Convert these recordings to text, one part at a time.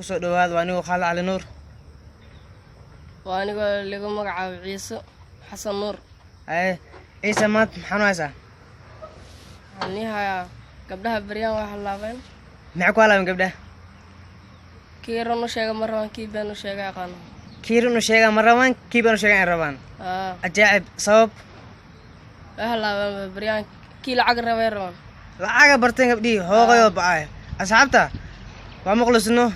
Kusoo dhawaad, waa anigoo Khaalid Cali Nuur. Waa anigoo lagu magacaabo Ciise Xasan Nuur. Haye Ciise, maanta maxaa noo haysaa? Waxaan ii hayaa gabdhaha beryaan waa hallaabeen. Maxay ku halaabeen gabdhaha? Kii run u sheega ma rabaan, kii been u sheega aqaano. Kii run u sheega ma rabaan, kii been u sheega ay rabaan. Aa. Ajaacib, sabab? Way hallaabeen beryaan, kii lacag rabay rabaan. Lacaga barteen gabdhihii, hooqayoo ba'ay. Asxaabta waa maqlisno,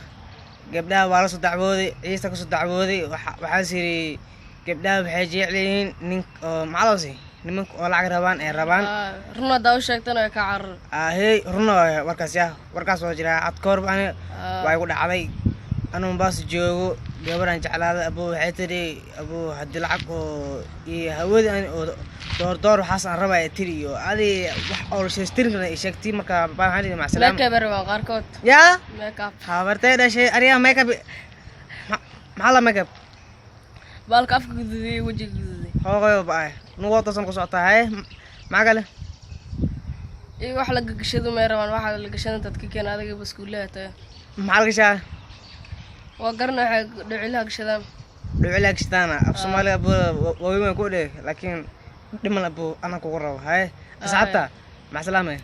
gabdhaha waa la soo dacwooday, Ciise kasoo dacwooday. Waxaas yidhi gabdhaha waxay jecel yihiin nin oo maxaa loo sii nimanka oo lacag rabaan ay rabaan. Aa, run haddaa u sheegtana way ka carar. Ahey, runa waaye warkaas, ya warkaas waa jiraa. Cadkoor ani waa igu dhacday, anuu Mombasa joogo, gabadhaan jeclaaday abuu. Waxay tiri, abuu, haddii lacag oo iyo hawada ani oo door door waxaas aan rabaya tiri, iyo adi wax oo la sheestirin karna i sheegtay. Marka baa maxaan idhi, macsalaama. Makeup bay rabaan qaarkood. Yaa? Makeup. Habartay dhashay, ariyaa makeup, maxaa la makeup? Baalka afka guduuday, wejiga guduuday. Hoogayo ba'ay, nugu toosan ku socotaa. Haye, maxaa kale? Iyo wax la gagashado may rabaan. Waxa la gashada intaad ka keena adiga baskuulaha tahay. Maxaa la gashaa? Waa garana, waxay dhicilaha gashadaan. Dhucilaa gashataana af Soomaaliga abuu waaweyn waan ku dheh, laakiin dhiman abuu anaa kugu rabo. Haye asxaabta, macsalaame.